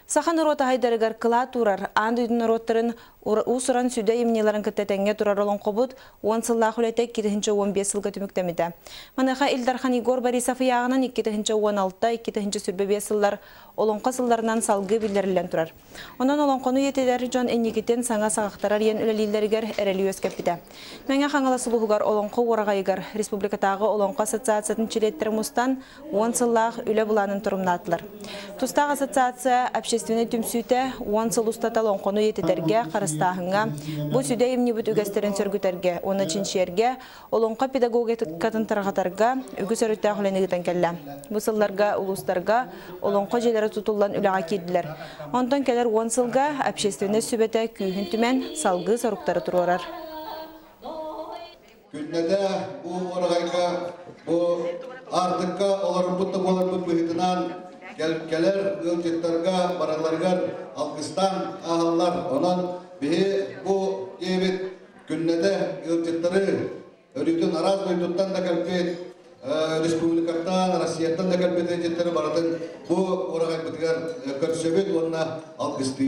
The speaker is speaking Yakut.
Саха норуота айдарыгар кылаат уурар, аан дойду норуоттарын уус-уран сүдэ айымньыларын кытта тэҥҥэ турар олоҥхобут 10 сыллаах үлэтэ 2015 сылга түмүктэммитэ. Маныаха Ил Дархан Егор Борисов ыйааҕынан 2016, 2025 сыллар олоҥхо сылларынан салгыы биллэриллэн турар. Онон олоҥхону үйэтитэр дьон инникитин саҥа саҕахтары арыйан үлэлииллэригэр эрэли үөскэппитэ. Мэҥэ Хаҥалас улууһугар Олоҥхо уораҕайыгар республикатааҕы Олоҥхо ассоциациятын чилиэттэрэ мустан 10 сыллаах үлэ былаанын торумнаатылар. Тустаах ассоциация общественнай түмсүүтэ 10 сыл устата олоҥхону үйэтитэргэ, харыстааһыҥҥа, бу сүдэ айымньыбыт үгэстэрин сөргүтэргэ уонна чинчийэргэ, олоҥхо педагогикатын тарҕатарга үгүс өрүттээх үлэни ыытан кэллэ. Бу сылларга улуустарга олоҥхо дьиэлэрэ тутуллан үлэҕэ киирдилэр. Онтон кэлэр 10 сылга общественнай сүбэтэ күүһүн түмэн салгыы соруктары туруорар. Күннэтэ бу уораҕайга, бу аартыкка олорбут да буоларбыт быһыытынан кэлэр ыалдьыттарга барыларыгар алгыстаан ааһаллар. Онон биһи бу диэбит күннэтэ ыалдьыттары өрүүтүн араас дойдуттан да кэлбит, республикаттан, Россияттан да кэлбит ыалдьыттары барытын бу уораҕайбытыгар көрсөбүт уонна алгыстыыбыт.